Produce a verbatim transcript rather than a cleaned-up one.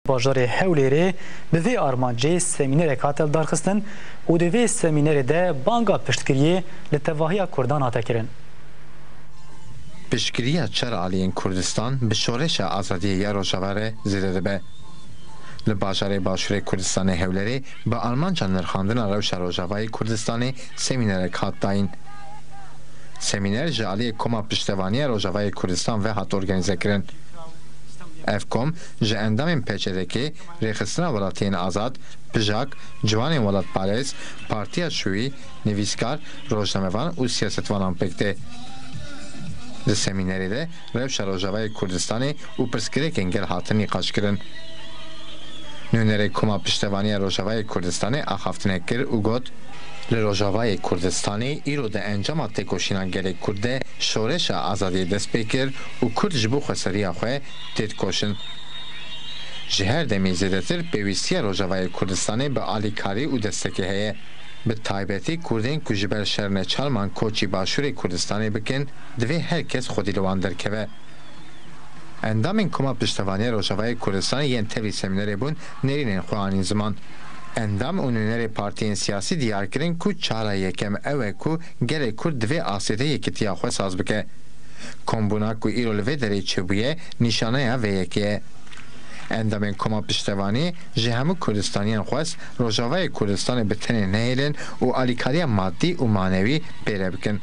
Bajarê Hewlêrê bi vê armancê semînerek hate lidarxistin û di vê semînerê de banga piştgiriyê li tevahiya Kurdan hate kirin. Piştgiriya çar aliyên Kurdistan bi şoreşa azadiyê ya Rojava re zêde dibe. Li bajarê Başûrê Kurdistanê Hewlêrê bi armanca nirxandina rewşa Rojavayê Kurdistanê semînerek hat dayîn. Semîner ji aliyê Koma Piştevaniya Rojavayê Kurdistan ve hat organîzekirin. Ev kom ji endamên P Ç D K, Rêxistina Welatiyên Azad, PJAK, Ciwanên Welatparêz, Partiya Şûyî, nivîskar, rojnamevan û siyasetvanan pêk tê. Di semînerê de rewşa Rojavayê Kurdistanê û pirsgirêkên gel hatin nîqaşkirin. Nûnerê Koma Piştevaniya Rojavayê Kurdistanê axaftinek kir û got, Li Rojavayê Kurdistanê îro di encama têkoşîna gelê Kurd de şoreşa azadiyê dest pê kir û Kurd ji bo xweseriya xwe tê dikoşin. Ji her demê zêdetir pêwîstiya Rojavayê Kurdistanê bi alîkarî û destekê heye. Bi taybetî Kurdên ku ji ber şer neçarman koçî Başûrê Kurdistanê bikin, divê her kes xwedî li wan derkeve. Endamên Koma Piştevaniya Rojavayê Kurdistanê yên tevlî semînerê bûn, nêrînên xwe anîn ziman. Endam û nûnerê partiyên siyasî diyar kirin ku çara yekem ew e ku gelê Kurd divê astê de yekitiya xwe saz bike. Kombûna ku îro li vê derê çêbûye, nîşaneya vê yekê ye. Endamên Koma Piştevanî ji hemû Kurdistaniyan xwest Rojavayê Kurdistanê bi tenê nehêlin û alîkariya madî û manewî pê re bikin.